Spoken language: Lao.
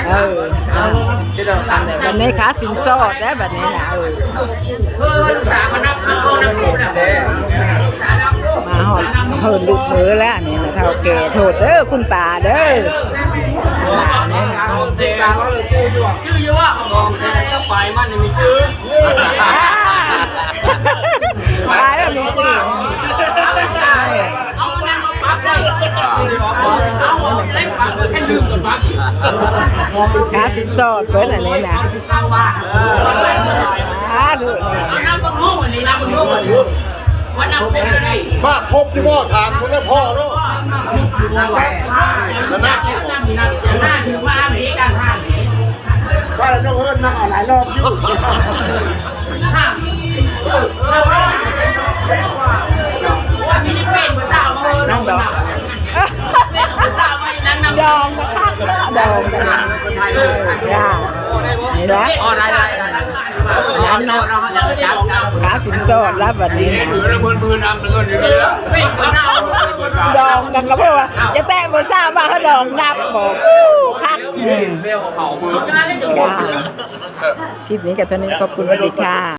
ເອີ ອັນນີ້ ບັດນີ້ຄ່າສິນສອດແລ້ວ ບັດນີ້ນະ ເອີ ມາຮອດເຮີນລູກເຮີແລ້ວ ອັນນີ້ນະ ເຖົ້າແກ່ ໂທດເດີ ຄຸນຕາເດີ ຫຼານນີ້ນະ ປາຍແລ້ວມີຈື່ ຄ່າສິນສອດເພິ່ນອັນນີ້ນະ ສາທຸ ມາຄົບຢູ່ບໍ່? ຖາມເພິ່ນແລ້ວພໍເນາະ ນະ ວ່າແລ້ວເຈົ້າເອີ້ນມາເອົາຫຼາຍຮອບຢູ່ ນ້ອງດອງ ດອງນະຄະ ດອງນະຄະ ນີ້ແຫຼະ ນັ້ນນະ ຄ່າສິນສອດລະບັດນີ້ນະ ດອງກັນກະເພາະວ່າ ຈະແຕະຜູ້ສາວມາ ເຂົາດອງນັບບໍ່ ຄັກ ອືມ ຈ້າ ຄລິບນີ້ກະເທົ່ານີ້ ຂອບຄຸນ ສະຫວັດດີຄ່ະ.